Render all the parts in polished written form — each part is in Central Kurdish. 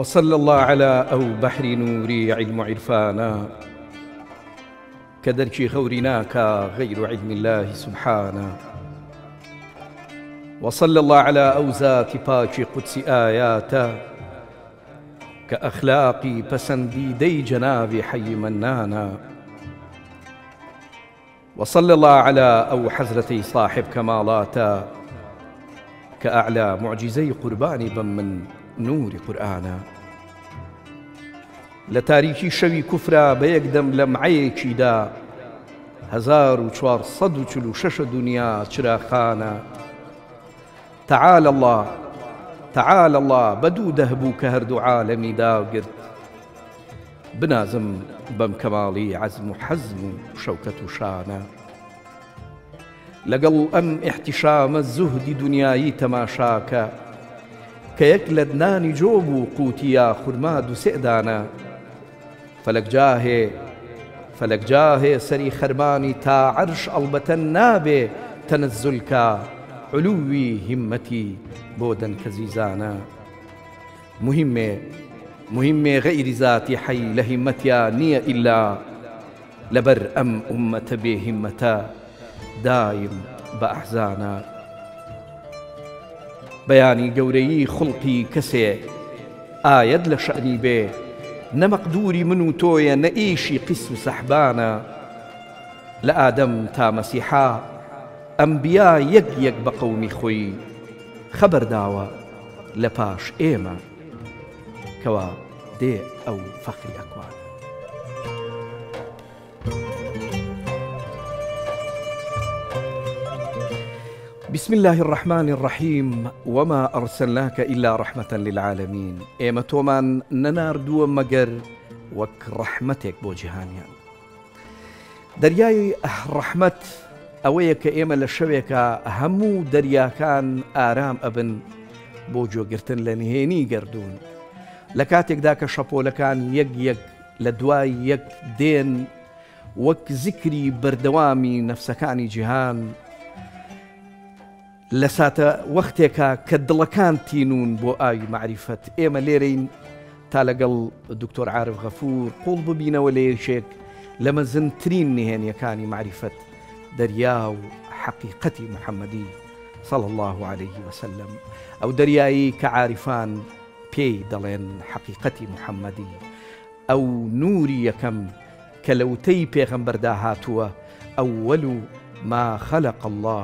وصلى اللە علی ئەو بەحری نوری عیلم و عیرفانە کە دەرکی غەوری ناکا غەیر عیلم اللە سبحانە وصلى اللە علی ئەو زاتی پاکی قودسی ئایاتە کە ئەخلاقی پەسەندیدەی جەنابی حەی مەنانە وصلی اللە علی ئەو حەزرەتەی ساحێب کەماڵاتە کە ئەعلا موعجیزەی قوربانی بم من نوری قورئانە. لە تاریکی شەوی کوفرا بە یەک دەم لەمعەیەکی دا 1446 دونیا چراخانە. تعالی اللە تعالی اللە بە دوو دەهبوو کە هەردوو عالەمی داگرت. بنازم بەم کەماڵی عەزم و حەزم و شەوکەت و شانە. لەگەڵ ئەم ئیحتیشامە زوهدی دونیایی تەماشاکە کە یەک لەت نانی جۆ بوو قوتی یا خورما دوسئ دانە. فەلەک جاهێ فەلەک جاهێ سەری خەرمانی تا عەرش ئەڵبەتە نابێ تەنەزول کا عولوی هیممەتی بۆ دەنکەزیزانە. موهیمێ موهیمێ غەیری زاتی حەی لە هیمەتیا نیە ئیلا لەبەر ئەم ئوممەتە بێ هیمەتە دایم بە ئەحزانە. بەیانی گەورەیی خوڵقی کەسێ ئایەت لە شەئنی بێ نە مەقدوری من و تۆیە نە ئیشی قیس و سەحبانە. لە ئادەم تا مەسیحا ئەنبیا یەک یەک بە قەومی خۆی خەبەر داوە لە پاش ئێمە کەوا دێ ئەو فەخری ئەکوانە. بسم الله الرحمن الرحیم وما أرسلناك إلا رحمة للعالمین ئێمە تۆمان نەناردووە مەگەر وەک ڕەحمەتێک بۆ جیهانیان. دەریای ڕەحمەت ئەوەیە کە ئێمە لە شەوێکا هەموو دەریاکان ئارام ئەبن بۆ گوێگرتن لە نهێنی گەردوون لە کاتێکدا کە شەپۆلەکان یەک یەک لە دوای یەک دێن وەک زیکری بەردەوامی نەفسەکانی جیهان لە ساتە وەختێکا کە دڵەکان تینوون بۆ ئاوی مەعریفەت، ئێمە لێرەین تا لەگەڵ دکتۆر عارف غەفور قوڵ ببینەوە لە یەکێک لە مەزنترین نهێنیەکانی مەعریفەت، دەریا و حەقیقەتی محەمەدی صلی اللە علیه وسلم، ئەو دەریایەی کە عارفان پێی دەڵێن حەقیقەتی محەمەدی، ئەو نوری یەکەم کە لە وتەی پێغەمبەردا هاتووە، اول ما خلق اللە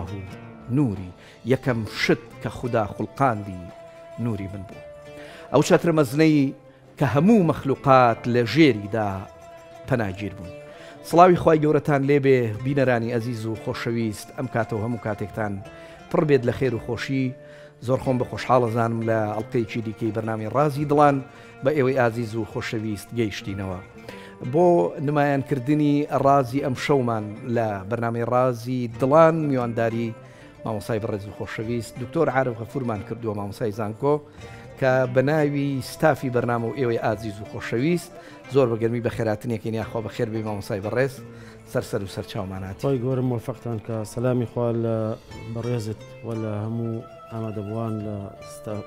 نوری، یەکەم شت کە خودا خوڵقاندی نوری من بوو. ئەو چەترە مەزنەی کە هەموو مەخلوقات لە ژێریدا پەناگیر بوون. سڵاوی خوای گەورەتان لێبێ بینەرانی ئەزیز و خۆشەویست، ئەم کاتە و هەموو کاتێکتان پڕ بێت لە خێر و خۆشی. زۆر خۆم بە خۆشحاڵ ئەزانم لە ئەڵقەیەکی دیکەی بەرنامەی ڕازی دڵان بە ئێوەی ئازیز و خۆشەویست گەیشتینەوە بۆ نمایانکردنی ڕازی ئەم شەومان لە بەرنامەی ڕازی دڵان میوانداری مامۆسای بەڕێز و خۆشەویست دکتۆر عارف غەفورمان کردووە مامۆسای زانکۆ کە بە ناوی ستافی بەرنامە و ئێوەی ئازیز و خۆشەویست زۆر بە گەرمی بەخێراتنێکین یاخوا بەخێر بێ مامۆسای بەڕێز سەر سەر و سەر چاوماناتی. خوای گەورە مۆفەقتان کا سەلامی خوا لە بەڕێزت و لە هەموو ئامادەبووان لە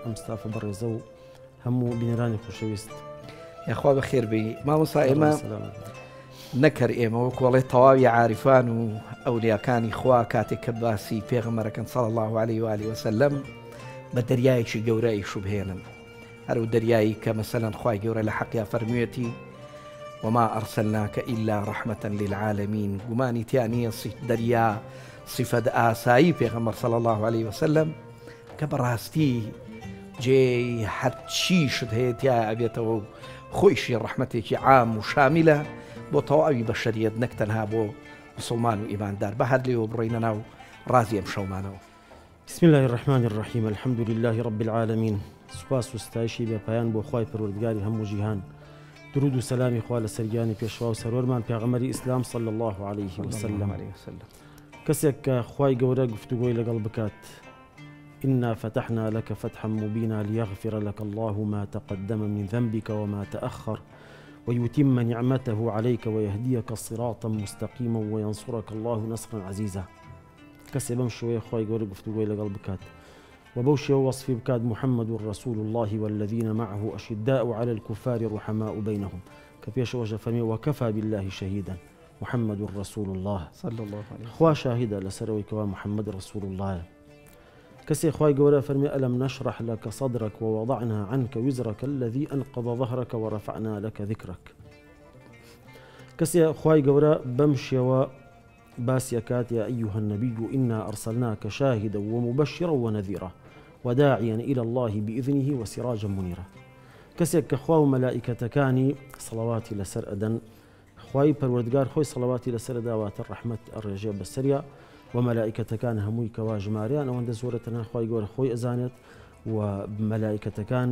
ئەم ستافە بەڕێزە و هەموو بینەرانی خۆشەویست. یاخوا بەخێر بێی مامۆستا ئێمە نەکەر ئێمە وەکۆڵێ تەواوی عارفان و ئەولیاکانی خوا کاتێک کە باسی پێغەمبەرەکەن صلی الله علیه و آله وسلم بە دەریایەکی گەورە ئیشوبهێنن هەر و دەریایی کە مەسەلەن خوای گەورە لە حەقیا فەرموویەتی وما أرسلناك إلا رحمة للعالمين گومانی تیا نییە دەریا صفەت ئاسایی پێغەمبەر صلی الله علیه وسلم کە بەڕاستی جێی هەرچی شت هەیە تیا ئەبێتەوە و خۆیشی ڕەحمەتێکی عام و شامیلە بۆ تەواوی بەشەریەت نەک تەنها بۆ مسلمان و ئیماندار بە هەر لێوە بڕۆینە ناو ڕازی ئەم شەومانەوە. بسم اللە الرحمن الرحیم الحمد للە رب العالمین سوپاس و ستایشی بێ پایان بۆ خوای پەروەردگاری هەموو جیهان درود و سەلامی خوا لەسەر گیانی پێشوا و سەروەرمان پێغەمبەری ئیسلام صلی اللە علیه وسلم کەسێک کە خوای گەورە گفتوگۆی لەگەڵ بکات إنا فتحنا لك فتحا مبينا ليغفر لك الله ما تقدم من ذنبك وما تأخر ويتم نعمته عليك ويهديك صراطا مستقيما وينصرك الله نصرا عزيزا کەسێ بەم شێوەیە خوای گەورە گفتوگۆی لەگەڵ بکات. و بەو شێوە وەسفی بکات محمد رسول اللە والذین معه اشداء علی الکفار رحماء بینهم کە پێشەوەش دەفەرمێ وکفی باللە شهیدا محمد رسول اللە صلی اللە علیه خوا شاهیدە لەسەر ئەوەی کەوا محمد رسول اللە کەسێ خوای گەورە فەرمی الم نشرح لک صدرک ووضعنا عنک وزرک الذی انقض ظهرک ورفعنا لک ذکرک کەسێ خوای گەورە بەم شێوە باسی ئەکات یا ایها النبی انا ارسلناک شاهدا ومبشرا ونذیرا وداعیا الی اللە باذنه وسراجا منیرا کەسێک کە خوا و مەلائیکەتەکانی سەڵەواتی لەسەر ئەدەن خوای پەروەردگار خۆی سەڵەواتی لەسەر ئەدا واتە ڕەحمەت ئەڕێژێ بەسەریا و مەلائیکەتەکان هەمووی کەوا ژمارەیان ئەوەندە زۆرە تەنها خوای گەورە خۆی ئەزانێت و مەلائیکەتەکان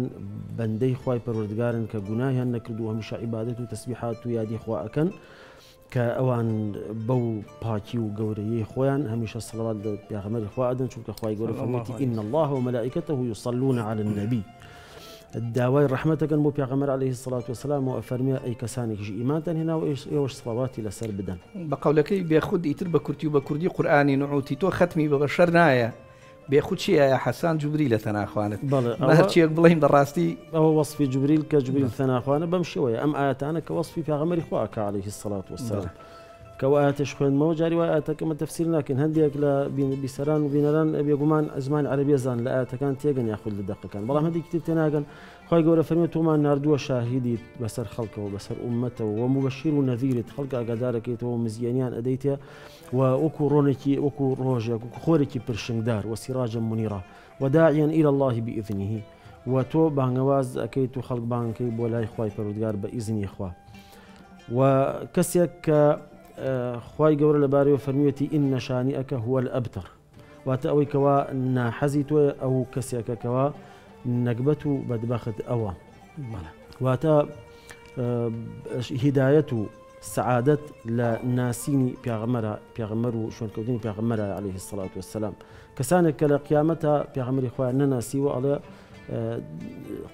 بەندەی خوای پەروەردگارن کە گوناهیان نەکردو هەمیشە عیبادەت و تەسبیحات و یادی خوا ئەکەن کە ئەوان بەو پاکی و گەورەیەی خۆیان هەمیشە سەڵەوات لە پێغەمبەری خوا ئەدەن چونکە خوای گەورە فەرموویەتی ان الله وملائکته یصلون علی النبی داوای ڕەحمەتەکەن بۆ پێغەمبەر علیه الصلاة والسلام و ئەفەرمێ ئەی کەسانێکیش ئیمانتان هێناوە ئێوەش سڵاواتی لەسەر بدەن. بە قەولەکەی بێخود ئیتر بە کورتی و بە کوردی قورئانی نعوتی تۆ خەتمی بە بەشەر نایە بێخود چیە یا حەسان جوبریلە ثەناخوانت بەڵێ بە هەرچیەک بڵێین بەڕاستی. ئەوە وەسفی جوبریل کە جوبریل ثەناخوانە بەم شێوەیە ئەم ئایەتانە کە وەسفی پێغەمبەری خوا ئەکا علیه الصلاة والسلام کە ئەو ئایەتەش خوێندمەوە جاری وایە ئایەتەکە مە تەفسیر ناکەین هەندێک لە بیسەران و بینەران بێگومان زمانی عەرەبی ئەزانن لە ئایەتەکان تێگەن یاخود لە دەقەکان بەڵام هەندێکی تر تێناگەن خوای گەورە فەرمی تۆمان ناردووە شاهیدیت بەسەر خەڵکەوە بەسەر ئومەتەوە و مبەشیر و نەذیرت خەڵک ئاگادارەکەیتەوە مزگێنیان ئەدەیتێ و وەکو ڕۆنێکی وەکو ڕۆژێک وەکو خۆرێکی پرشنگدار وسراجا منیرا وداعیا الی اللە باذنه و تۆ بانگەواز ئەکەیت و خەڵک بانگکەی بۆ لای خوای پەروەردگار بە ئیزنی خوا و کەسێک کە خوای گەورە لەبارەیەوە فەرموویەتی ان شانئک هو الابتر واتە ئەوەی کەوا ناحەزی تۆیە ئەو کەسێکە کەوا نەگبەت و بەدبەخت ئەوە واتە هیدایەت و سەعادەت لە ناسینی پێغەمبەرە، پێغەمبەر و شوێنکەوتنی پێغەمبەرە علیه الصلاة والسلام. کەسانێک کە لە قیامەتا پێغەمبەری خۆیان نەناسیوە ئەڵێ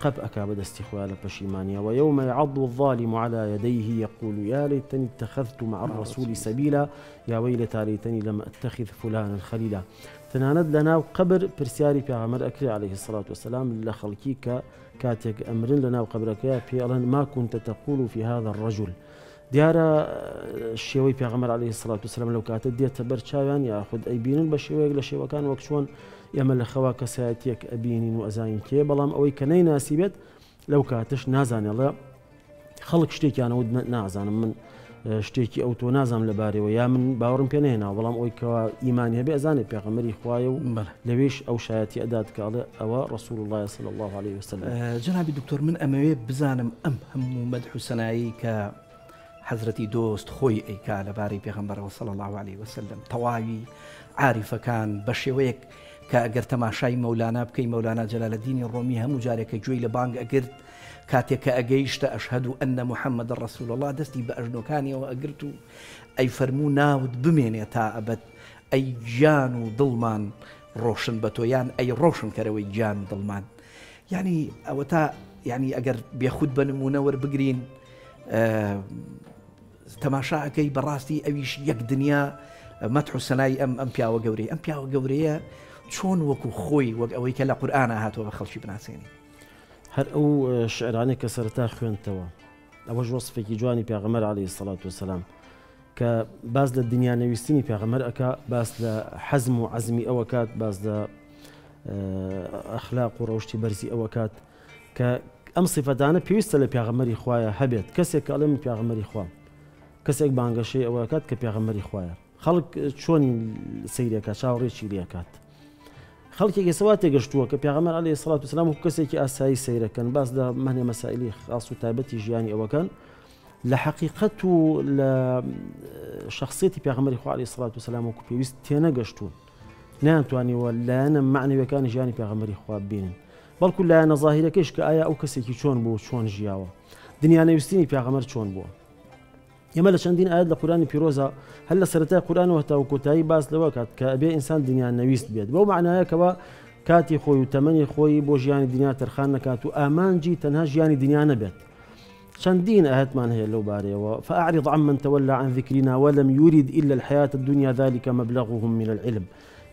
قەپ ئەکا بە دەستی خۆیان لە پەشیمانیەوە يوم يعض الظالم على يديه يقول يا ليتني اتخذت مع الرسول سبيلا يا ويلتى ليتني لم اتخذ فلانا خليلا تەنانەت لە ناو قەبر پرسیاری پێغەمبەر ئەکرێ عليه الصلاة والسلام لە خەڵکی کە کاتێک ئەمرن لە ناو قەبرەکەیا پێی ئەڵێن ما كنت تقول في هذا الرجل دیارە شێوەی پێغەمبەر علیه الصلاة والسلام لەو کاتە دێتە بەر چاویان یاخود ئەیبینن بە شێوەیەک لە شێوەکان وەک چۆن ئێمە لە خەوا کەسایەتیەک ئەبینین و ئەزانین کێ بەڵام ئەوەی کە نەیناسی بێت لەو کاتەش نازانێ ئەڵێ خەڵک شتێکیان وت نازانم من شتێکی ئەو تۆ نازانم لەبارەوە یا من باوەڕم پێ نهێناوە بەڵام ئەوی کەوا ئیمانی هەبێ ئەزانێ پێغەمبەری خوایە و لەوێش ئەو شایەتی ئەدات کە ئەڵێ ئەوە ڕسول الله صلی الله عليه وسلم. جەنابی دکتۆر من ئەمەوێ بزانم ئەم هەموو مەدح و سەنایی کە حەزرەتی دۆست خۆی ئەیکا لەبارەی پێغەمبەرەوە صلی الله علیه وسلم تەواوی عاریفەکان بە شێوەیەک کە ئەگەر تەماشای مەولانا بکەی مەولانا جەلالەدینی ڕۆمی هەموو جارێک کە گوێی لە بانگ ئەگرت کاتێک کە ئەگەیشتە ئەشهەد ئەنە محەممەدە ڕەسوول اللە دەستی بە ئەژنۆکانیەوە ئەگرت و ئەیفەرموو ناوت بمێنێ تا ئەبەد ئەی گیان و دڵمان ڕۆشن بە تۆ یان ئەی ڕۆشنکەرەوەی گیان و دڵمان یعنی ئەوەتا یعنی ئەگەر بێخود بە نمونە وەربگرین تەماشا ئەکەی بەڕاستی ئەویش یەک دنیا مەدح و سەنای ئەم ئەم پیاوە گەورەی ئەم پیاوە گەورەیە چۆن وەکو خۆی وەک ئەوەی کە لە قورئانا هاتووە بە خەڵکی بناسێنی. هەر ئەو شعرانەی کە سەرەتا خوێندتەوە ئەوەش وەسفێکی جوانی پێغەمبەر عەلەیهی سەڵات وەسەلام کە باس لە دنیا نەویستنی پێغەمبەر ئەکا باس لە حەزم و عەزمی ئەوە کات باس لە ئەخلاق و ڕەوشتی بەرزی ئەوە کات کە ئەم سیفەتانە پێویستە لە پێغەمبەری خوایە هەبێت کەسێک کە ئەڵێ من پێغەمبەری خوام کەسێک بانگەشەی ئەوە کات کە پێغەمبەری خوایە خەڵک چۆنی سەیرەکە چاوەڕێ چی لێکات خەڵکێک ئێستا وا تێگەشتووە کە پێغەمبەر عەلەیهی سڵات وسلام وەکو کەسێکی ئاسایی سەیرەکەن باس لە مەهنێ مەسائلی خاص و تایبەتی ژیانی ئەوەکەن لە حەقیقەت و لە شخصیەتی پێغەمبەری خوا عەلەیهی سڵات وسلام وەکو پێویست تێنەگەشتوون نەیانتوانیوە لایەنە مەعنەویەکانی ژیانی پێغەمبەری خوا ببینن بەڵکو لایەنە ظاهیرەکەیش کە ئایا ئەو کەسێکی چۆن بوو چۆن ژیاوە دنیانەویستنی پێغەمبەر چۆن بووە ئێمە لە چەندین ئایەت لە قورئانی پیرۆزا هەر لە سەرەتای قورئانەوە هەتاوە کۆتایی باس لەوە کات کە ئەبێ ئینسان دنیا نەویست بێت بەو معنایە کەوا کاتی خۆی و تەمەنی خۆی بۆ ژیانی دنیا تەرخان نەکات و ئامانجی تەنها ژیانی دنیا نەبێت چەندین ئاەتمان هەیە لەو بارەیەوە فأعرض عمن تولى عن ذكرنا ولم يرد إلا الحياة الدنيا ذلك مبلغهم من العلم.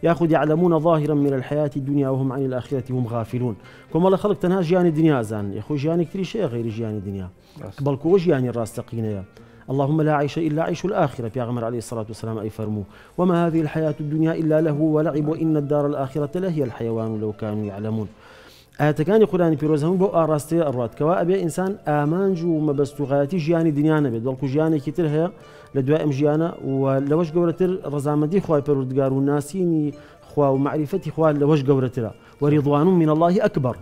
یاخود یعلمون ظاهرا من الحیاة الدنیا وهم عن الآخرة هم غافلون کۆمەڵە خەڵک تەنها ژیانی دنیا ئەزانن ئێ خۆ ژیانێک تریش هەیە غەیری ژیانی دنیا بەڵکو ئەوە ژیانی ڕاستەقینەیە اللهم لا عيش إلا عيش الآخرة پیاغمبر عليه الصلاة والسلام أي فرمو وما هذه الحياة الدنيا إلا له ولعب وإن الدار الآخرة لهي الحيوان لو كانوا يعلمون ئایەتەکانی قورئانی پیرۆز هەموو بەو ئاڕاستەیە ئەڕوات کەوا ئەبێ ئینسان ئامانج و مەبەست و غایەتی ژیانی دنیا نەبێت بەڵکو ژیانێکی تر هەیە لە دوای ئەم ژیانە و لەوەش گەورەتر ڕەزامەندی خوای پەروەردگار و ناسینی خوا و مەعریفەتی خوا لەوەش گەورەترە ورضوان من الله اکبر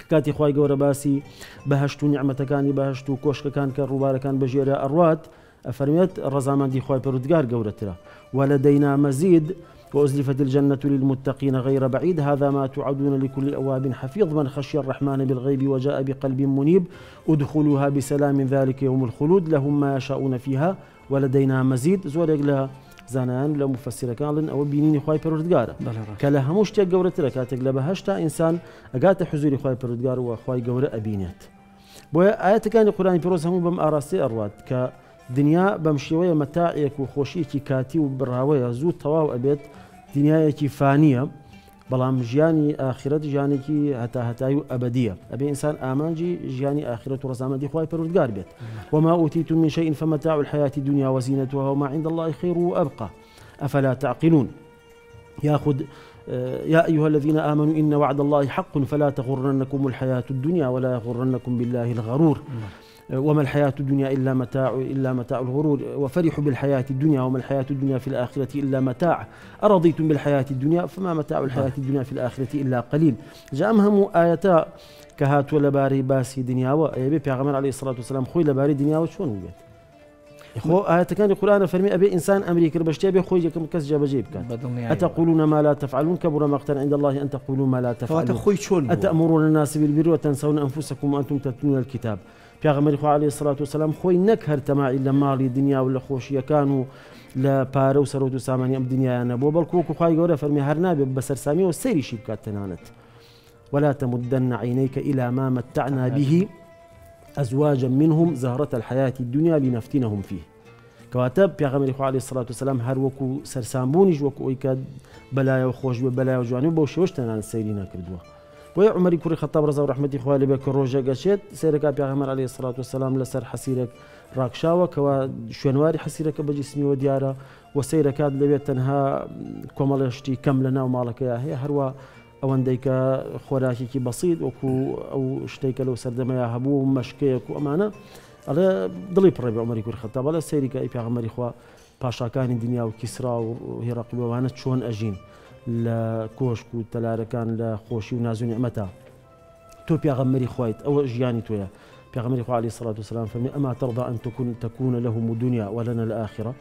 کە کاتی خوای گەورە باسی بەهەشت و نیعمەتەکانی بەهەشت و کۆشکەکان کە ڕووبارەکان بەژێرە ئەڕوات ئەفەرموێت، ڕەزامەندی خوای پەروردگار گەورەترە، ولدینا مزید، وازلفت الجنە للمتقین غیر بعید هذا ما توعدون لکل اواب حفیظ من خشی الرحمن بالغیب وجاء بقلب منیب ادخلوها بسلام ذلک یوم الخلود لهم ما یشاءون فیها ولدینا مزید زۆرێک لە زانایان لە موفەسیرەکان ئەڵێن ئەوە بینینی خوای پەروردگارە کە لە هەموو شتێک گەورەترە کاتێک لە بەهەشتا ئینسان ئەگاتە حزوری خوای پەروردگار و خوای گەورە ئەبینێت. بۆیە ئایەتەکانی قورئانی پیرۆز هەموو بەم ئاراستەیە ئەڕوات کە دنیا بەم شێوەیە مەتاعێک و خۆشیەکی کاتی و بڕاوەیە زوو تەواو ئەبێت دنیایەکی فانیە بەڵام ژیانی ئاخرەت ژیانێکی هەتا هەتایی و ئەبدیە ئەبێ ئینسان ئامانجی ژیانی ئاخرەت و ڕەزامەندی خوای پەروەردگار بێت وما أوتيتم من شيء فمتاع الحياة الدنيا وزينتها وما عند الله خير وأبقى أفلا تعقلون یاخود یا ایها الذین آمنوا ان وعد الله حق فلا تغرنکم الحیاة الدنیا ولا یغرنکم بالله الغرور وما الحياة الدنيا إلا متاع إلا متاع الغرور وفرحوا بالحياة الدنيا وما الحياة الدنيا في الآخرة إلا متاع أرضيتم بالحياة الدنيا فما متاع الحياة الدنيا في الآخرة إلا قليل جا ئەم هەموو ئایەتە کە هاتووە لەبارەی باسی دنیاوە ئەیەبێ پێغەمبەر عەلەیهی سڵات وسلام خۆی لەبارەی دنیاوە چۆن بووبێت خۆ ئایەتەکانی قورئان ئەفەرمێ ئەبێ ئینسان ئەمری کرد بە شتێ بێ خۆی یەکەم کەس جێبەجێی بکات ئەتەقولون ما لا تفعلون کبر مقتا عند الله ان تقولوا ما لا تفعلون خۆی چۆن ئەتأمرون الناس بالبر وتنسون انفسكم وانتم تتلون الكتاب پیاغەمبەری خوا علیه الصلاة والسلام خۆی نەک هەر تەماعی لە ماڵی دنیا و لە خۆشیەکان و لە پارە و سەرۆت و سامانی ئەم دنیایان نەبووە بەڵکو وەکو خوای گەورە فەرمی هەر نابێت بە سەرسامیەوە سەیریشی بکات تەنانەت ولا تمدن عینیک الی ما متعنا به ازواجا منهم زهرة الحیاة الدنیا لنفتنهم فیه کەواتە پێغەمبەری خوا علیه الصلاة والسلام هەر وەکو سەرسامبوونیش وەکو ئەوی کە بەلایەوە خۆش بێ بەلایەوە جوانی و بەو شێوەش تەنانەت سەیری نەکردووە بۆیە عومەری کوڕی خەتاب ڕەزا و ڕەحمەتی خوای لێ بێ کە ڕۆژێک ئەچێت سەیرەکا پێغەمبەر علیه الصلاة والسلام لەسەر حەسیرێک ڕاکشاوە کەوا شوێنواری حەسیرەکە بە جیسمیەوە دیارە و سەیرەکات لەوێ تەنها کۆمەڵێ شتی کەم لە ناو ماڵەکەیا هەیە هەروە ئەوەندەی کە خۆراکێکی بەسیت وەکو ئەو شتەی کە لەو سەردەمەیا هەبوو و مەشکەیەک و ئەمانە ئەڵێ دڵی پڕێ بێ عومەری کوڕی خەتاب ئەڵێ سەیری کە ئەی پێغەمبەری خوا پاشاکانی دنیا و کیسرا و هێراقل و ئەوانە چۆن ئەژین لە کۆشک و تەلارەکان لە خۆشی و ناز و نیعمەتا تۆ پێغەمبەری خوایت ئەوە ژیانی تۆیە پێغەمبەری خوا علیه الصلاة والسلام فەرمی ئەما ترضى أن تكون تكون لهم الدنيا ولنا الآخرة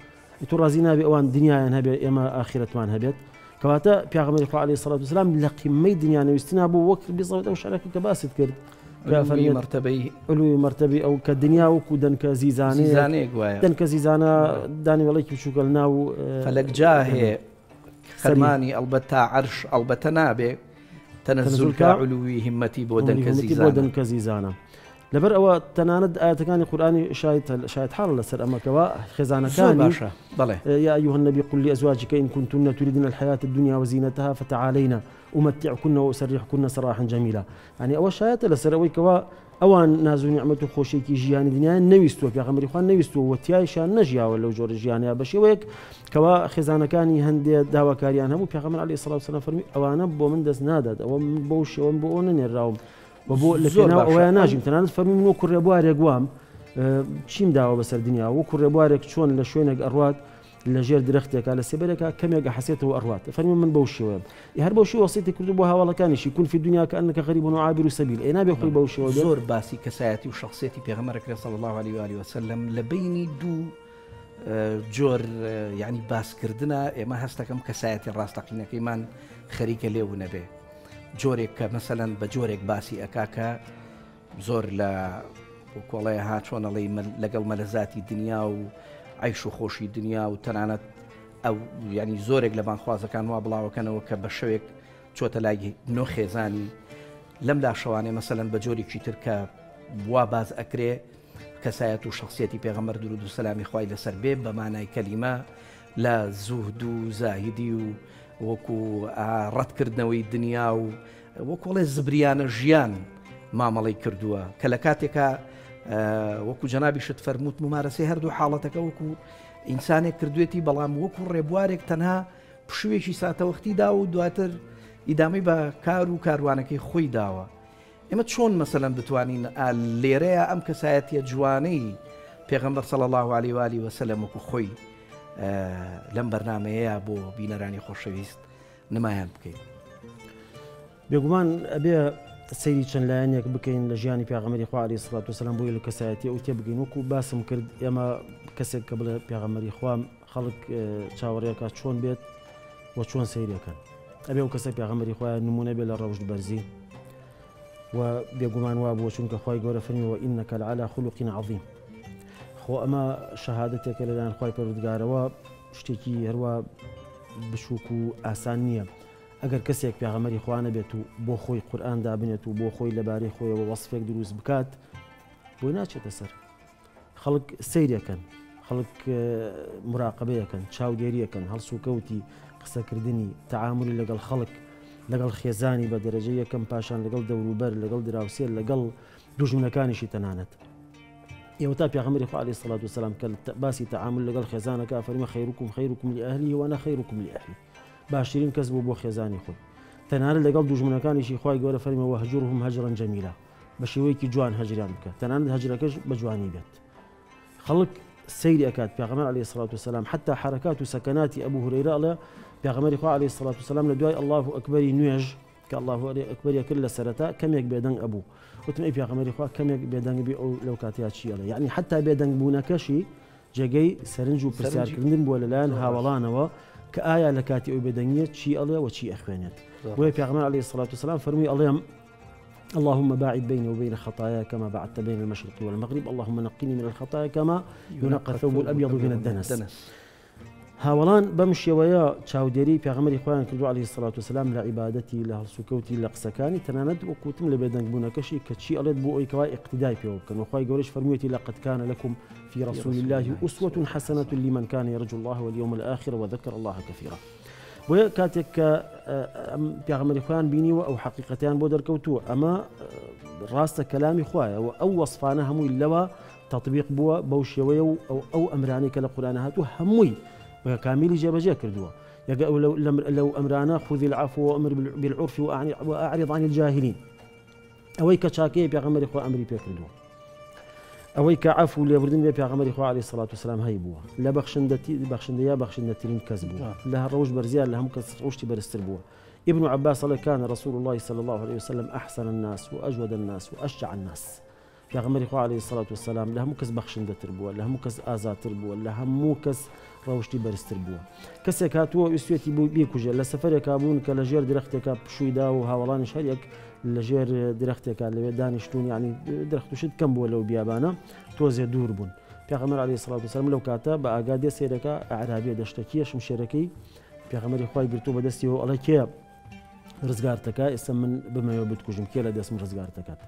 تۆ ڕازی نابێ ئەوان دنیایان هەبێ ئێمە ئاخرەتمان هەبێت کەواتە پێغەمبەری خوا علیه الصلاة والسلام لە قیمەی دنیا نەویستنا بوو وەک بیزەوت ئەو شعرەکە کە باست کرد علوی مەرتەبەی علوی مەرتەبەی ئەو کە دنیا وەکو دەنکە زیزانەیەک وایە دەنکە زیزانە دانیوەڵێکی بچووکە لە ناو فەلەک جاهێ خەرمانی ئەڵبەت تا عەرش ئەڵبەتە نابێ تەنەزول کا علوی هیمەتی بۆ دەنکە زیزانە بۆ دەنکە زیزانە لەبەر ئەوە تەنانەت ئایەتەکانی قورئانی شایەت شایەتحاڵە لەسەر ئەمە کەوا خێزانەکانی باشە بەڵێ يا أيها النبي قل لأزواجك إن كنتن تريدن الحياة الدنيا وزينتها فتعالين أمتعكن وأسرحكن سراحا جميلا یعنی ئەوە شایەتە لەسەر ئەوەی کەوا ئەوان ناز و نیعمەت و خۆشیێکی ژیانی دنیایان نەویستووە پێغەمبەری خوا نەویستووە و تیایشان نەژیاوە لەو جۆرە ژیانەیە بە شێوەیەک کەوا خێزانەکانی هەندێ داواکاریان هەبوو پێغەمبەر عەلەیهی سڵاو سەلام فەرمی ئەوانە بۆ من دەست نادات ئەوە من بەو شێوەم بۆ ئەو نەنێراوم و بۆ لە پێناو ئەوەیان ناژیم تەنانەت فەرمی من وەکو ڕێبوارێک وام چیم داوە بەسەر دنیا وەکو ڕێبوارێک چۆن لە شوێنێک ئەڕوات لە ژێر درەختێکا لە سێبەرێکا کەمێک ئەحەسێتەوە ئەڕوات فەرمی من بەو شێوەیەم ئێ هەر بەو شێوە وەسیەتی کردو بۆ هاوەڵەکانیشی کن فی الدنیا کانک غریب و عابر سبیل ئێ نابێ خۆی بەو شێوە بێت. زۆر باسی کەسایەتی و شەخسیەتی پێغەمبەر ئەکرێ صلی اللە علیه و آله وسلم لە بەینی دوو جۆر یعنی باسکردنە ئێمە هەستەکەم کەسایەتی ڕاستەقینەکەیمان خەریکە لێ ونەبێ جۆرێک کە مەسەلەن بە جۆرێک باسی ئەکا کە زۆر لە کۆڵەیە ها چۆن ئەڵێی لەگەڵ مەلەزاتی دنیا و عیش و خۆشی دنیا و تەنانەت ئەو ینی زۆرێک لە بانخوازەکان وا بڵاوەکەنەوە کە بە شەوێک چۆتە لای نۆ خێزانی لەم لاشەوانێ مەسەلەن بە جۆرێکی تر کە وا باز ئەکرێ کەسایەت و شخصیەتی پێغەمبەر درود و سەلامی خوای لەسەر بێ بە مانای کەلیمە لە زوهد و زاهیدی و وەکو ڕەتکردنەوەی دنیا و وەکوڵێ زبریانە ژیان مامەڵەی کردووە کە لە کاتێکا وەکو جەنابیشت فەرمووت ممارەسەی هەردوو حاڵەتەکە وەکو ئینسانێک کردوێتی بەڵام وەکو ڕێبوارێک تەنها پشوویەکی ساتەوەختی دا و دواتر ئیدامەی بە کار و کاروانەکەی خۆی داوە. ئێمە چۆن مەسەلەن بتوانین لێرەیە ئەم کەسایەتیە جوانەی پێغەمبەر صلی الله علیه و آله وسلم وەکو خۆی لەم بەرنمەیە بۆ بینەرانی خۆشەویست نمایان بکەین؟ بێگومان ئەبێ سەیری چەند لایەنێک بکەین لە ژیانی پێغەمبەری خوا عەلەیهی سڵات وسلام بۆی لە کەسایەتی ئەو تێبگەین. وەکو باسم کرد ئێمە کەسێک کە بڵێ پێغەمبەری خوا خەڵک چاوەڕێکە چۆن بێت و چۆن سەیرەکەن. ئەبێ ئەو کەسە پێغەمبەری خوایە نمونە بێ لە ڕەوشت بەرزی و بێگومان وا بووە، چونکە خوای گەورە فەرمی وإنك لعلى خلق عظیم. خۆ ئەمە شەهادەتێکە لەلایەن خوای پەروەردگارەوە، شتێکی هەروە بچووک و ئاسان نییە. ئەگەر کەسێک پێغەمبەری خوا نەبێت و بۆ خۆی قورئان دابنێت و بۆ خۆی لەبارەی خۆیەوە وەسفێک دروست بکات، بۆی ناچێتە سەر. خەڵک سەیرەکەن، خەڵک مراقبەیەکەن، چاودێریەکەن، هەڵسوکەوتی، قسەکردنی، تەعاملی لەگەڵ خەڵک، لەگەڵ خێزانی بە دەرەجە یەکەم، پاشان لەگەڵ دەوروبەر، لەگەڵ دراوسێ، لەگەڵ دوژمنەکانیشی تەنانەت. ئێوە تا پێغەمبەری خوا عەلەیهی سڵات وسلام کە باسی تەعامل لەگەڵ خێزانەکە فەرمی خەیرکم خەیرکم لئەهلیه وأنا خەیرکم لئەهلی، باشترین کەس بوو بۆ خێزانی خۆی. تەنانەت لەگەڵ دوژمنەکانیشی خوای گەورە فەرمی وهجرهم هجرا جمیلا، بە شێوەیەکی جوان هەجریان بکە، تەنانەت هەجرەکەش بە جوانی بێت. خەڵک سەیری ئەکات پێغەمبەر عەلەیهی سڵات وسلام، حتا حرکات و سەکەناتی ئەبوو هورەیرە ئەڵێ پێغەمبەری خوا عەلەیهی سڵات وسلام لە دوای ئەڵڵاهو ئەکبەری نوێژ کە ئەڵڵاهو ئەکبەری کرد لە سەرەتا کەمێک بێدەنگ ئەبوو. وتم ئەی پێغەمبەری خوا کەمێک بێدەنگ بی ئەو لەو کاتەیا چی ئەڵێ؟ یعنی حتا بێدەنگ بوونەکەشی جێگەی سەرنج و پرسیارکردن بووە لەلایەن هاوەڵانەوە کە ئایا لە کاتی ئەو بێدەنگیە چی ئەڵێ و چی ئەخوێنێت. بۆیە پێغەمبەر عەلەیهی سڵات وسلام فەرمووی ئەڵێم اللهم باعد بيني وبين خطاياي كما باعدت بين المشرق والمغرب اللهم نقني من الخطايا كما ينقى الثوب الأبيض من الدنس. هاوەڵان بەم شێوەیە چاودێری پێغەمبەری خۆیان کردو عەلەیهی سڵات وسلام لە عیبادەتی، لە هەڵسوکەوتی، لە قسەکانی، تەنانەت وەک وتم لە بێدەنگبوونەکەشی کە چی ئەڵێت بۆ ئەوی کەوا ئیقتیدای پێوە بکەن. و خوای گەورەش فەرموویەتی لقد كان لكم في رسول الله أسوة حسنة لمن كان يرجو الله واليوم الآخر وذكر الله كثيرا. بۆیە کاتێک کە ئەم پێغەمبەری خۆیان بینیوە ئەو حەقیقەتیان بۆ دەرکەوتووە، ئەمە ڕاستە کەلامی خوایە و ئەو وەصفانە هەمووی لەوە تطبیق بووە بەو شێوەیە و ئەو ئەمرانەی کە لە قورئان هاتووە هەمووی بە کامیلی جێبەجێ کردووە. یەکە ئەو لەو ئەمرانە خذ العفو وأمر بالعرف وأعرض عن الجاهلين، ئەوەی کە چاکەیە پێغەمبەری خوا ئەمری پێ کردووە، ئەوەی کە عەفو لێبوردن بێ پێغەمبەری خوا عەلەیهی سڵات وسلام هەی بووە، لە بەخشندەیا بەخشندەترین کەس بووە، لە ڕەوش بەرزیان لە هەموو کەس ڕەوشتی بەرزتر بووە. ابن عباس ئەڵێ كان رسول الله صلى الله عليه وسلم أحسن الناس وأجود الناس وأشجع الناس. پێغەمبەری خوا عەلەیهی سڵات وسلام لە هەموو کەس بەخشندەتر بووە، لە هەموو کەس ئازاتر بووە، لە هەموو کەس ڕەوشتی بەرزتر بووە. کەسێک هاتووە ویستوێتی بیکوژێ، لە سەفەرێکا بوون کە لە ژێر درەختێکا پشووی دا و هاوەڵانیش هەر یەک لە ژێر درەختێکا لەوێ دانیشتوون، یعنی درەخت و شت کەم بووە لەو بیابانە، تۆزێ دوور بوون. پێغەمبەر عەلەیهی سڵات وسلام لەو کاتە بە ئاگا دێ سەیرەکە ئەعرابیە دەشتەکیە شمشێرەکەی پێغەمبەری خوای گرتووە بە دەستیەوە، ئەڵێ کێ ڕزگارتەکە؟ ئێستا من بمەوێ بتکوژم، کێ لە دەستم ڕزگارتەکات؟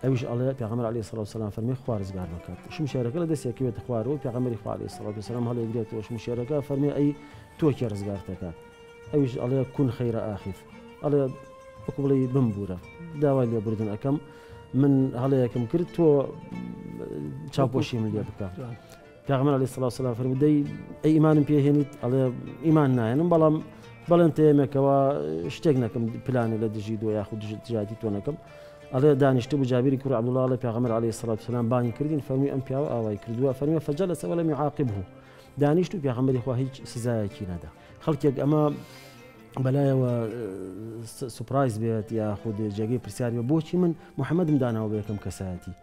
ئەویش ئەڵێ پێغەمبەر عەلەیهی سڵات وسلام فەرمی خوا ڕزگار بکات. شمشێرەکە لە دەستێک کەوێتە خوارەوە، پێغەمبەری خوا عەلەیهی سڵات وسلام هەڵێگرێتەوە شمشێرەکە، فەرمی ئەی تۆ کێ ڕزگارتەکات؟ ئەویش ئەڵێ کون خەیرە ئاخیف، ئەڵێ وەکو بڵێ بمبوورە، داوای لێبوردن ئەەکەم، من هەڵەیەکم کرد، تۆ چاوپۆشیم لێ بکە. پێغەمبەر عەلەیهی سڵات وسلام فەرموو دەی ئەی ئیمانم پێهێنیت؟ ئەڵێ ئیمان ناهێنم، بەڵام بەڵێن تێمێکەوە شتێک نەکەم، پلانێ لە دژی دۆ یاخود دژایەتی تۆ نەکەم. ئەڵێ دانیشتبوو جابری کوڕ عەبدوڵڵا، ئەڵێ پێغەمبەر عەلەیهی سڵات وسلام بانگی کردین، فەرمووی ئەم پیاوە ئاوای کردووە، فەرمووی فجلس ولم يعاقبه، دانیشت و پێغەمبەری خوا هیچ سزایەکی نەدا. خەڵکێک ئەمە بەلایەوە surprise بێت یاخود جێگەی پرسیار بێت بۆچی من محەممەدم داناوە بە یەکەم کەسایەتی؟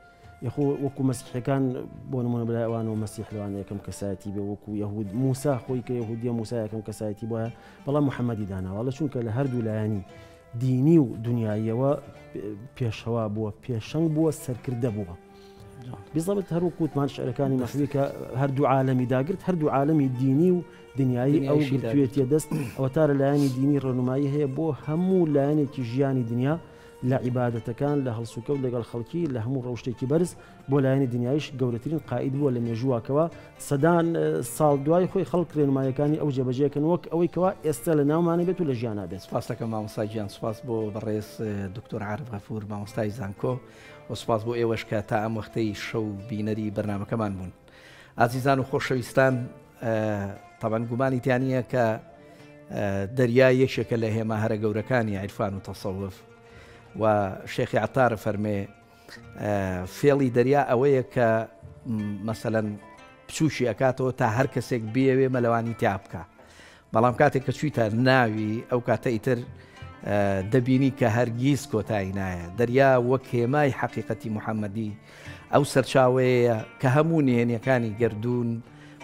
یخۆ وەکو مەسیحەکان بۆ نمونە بەلای ئەوانەوە مەسیح لەوانە یەکەم کەسایەتی بێ، وەکو یەهود موسا خۆی کە یەهودیە موسا یەکەم کەسایەتی بووە، بەڵام محەممەدی داناوە، لە چونکە لە هەردوو لایەنی دینی و دنیاییەوە پێشەوا بووە، پێشەنگ بووە، سەرکردە بووە. بزەبت هەروەک وتمان شعرەکانی مەحوی کە هەردوو عالەمی داگرت، هەردوو عالەمی دینی و دنیایی ئەو گرتوێتیە دەست. ئەوە تا لە لایەنی دینی ڕێنمایی هەیە بۆ هەموو لایەنێکی ژیانی دنیا. لە عیبادەتەکان، لە هەڵسوکەوت لەگەڵ خەڵکی، لە هەموو ڕەوشتێکی بەرز، بۆ لایەنی دنیاییش گەورەترین قائید بووە لە مێژووا کەوا سەدان ساڵ دوای خۆی خەڵک ڕێنماییەکانی ئەو جێبەجێ کەن وەک ئەوەی کەوا ئێستا لە ناومانە بێت و لە ژیانا بێت. سوپاست دەکەم مامۆستا گیان، سوپاس بۆ بەڕێز دکتۆر عارف غەفور مامۆستای زانکۆ و سوپاس بۆ ئێوەش کە تا ئەم وەختەی شەو بینەری بەرنامەکەمان بوون. ئازیزان و خۆشەویستان تەبعەن گومانی تیا نییە کە دەریا یەکێکە لە هێما هەرە گەورەکانی عیرفان و تەسەوف و شێخی عەتارە فەرمێ فێڵی دەریا ئەوەیە کە مەسەلەن بچووکی ئەکاتەوە تا هەر کەسێک بیەوێ مەلەوانی تیا بکە بەڵام کاتێک کە چوویتە ناوی ئەو کاتە ئیتر دەبینی کە هەرگیز کۆتایی نایە دەریا وەک هێمای حەقیقەتی محەممەدی ئەو سەرچاوەیە کە هەموو نهێنیەکانی گردون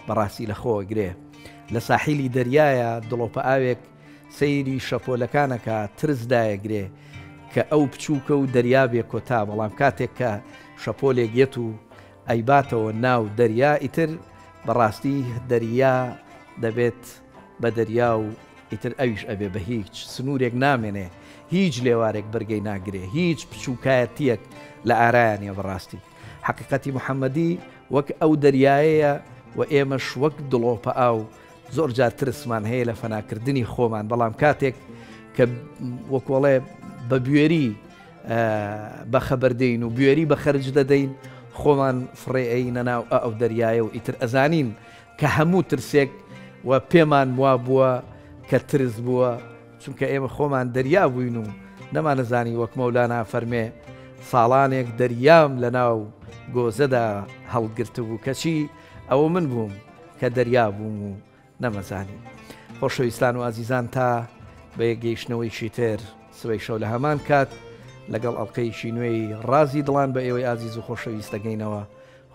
بەڕاستی لە خۆوە گرێ لە ساحیلی دەریایە دڵۆپە ئاوێک سەیری شەپۆلەکانەکە ترس دایەگرێ کە ئەو بچووکە و دەریا بێ کۆتا بەڵام کاتێک کە شەپۆلێک یەت و ئەیباتەوە ناو دەریا ئیتر بەڕاستی دەریا دەبێت بە دەریا و ئیتر ئەویش ئەبێ بە هیچ سنوورێک نامێنێ هیچ لێوارێک بەرگەی ناگرێ هیچ بچووکایەتیەک لە ئارایا نیە بەڕاستی حەقیقەتی محەمەدی وەک ئەو دەریایەیە و ئێمەش وەک دڵۆپە ئاو زۆر جار ترسمان هەیە لە فەناکردنی خۆمان بەڵام کاتێک کە وەکۆڵێ بە بوێری بە خەبەر دێین و بوێری بە خەرج دەدەین خۆمان فڕێ ئەینە ناو ئەو دەریایە و ئیتر ئەزانین کە هەموو ترسێک و پێمان وا بووە کە ترس بووە چونکە ئێمە خۆمان دەریا بووین و نەمانەزانی وەک مەولانا فەرمێ ساڵانێک دەریام لە ناو گۆزەدا هەڵگرتبوو کەچی ئەوە من بووم کە دەریا بووم و نەمەزانی. خۆشەویستان و ئازیزان تا بە یەکگەیشتنەوەیکی تر سبەی شەو لە هەمان کات لەگەڵ ئەڵقەیەکی نوێی ڕازی دڵان بە ئێوەی ئازیز و خۆشەویست دەگەینەوە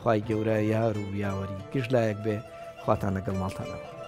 خوای گەورە یار و یاوەری گشت لایەک بێ خواتان لەگەڵ ماڵتانەوە.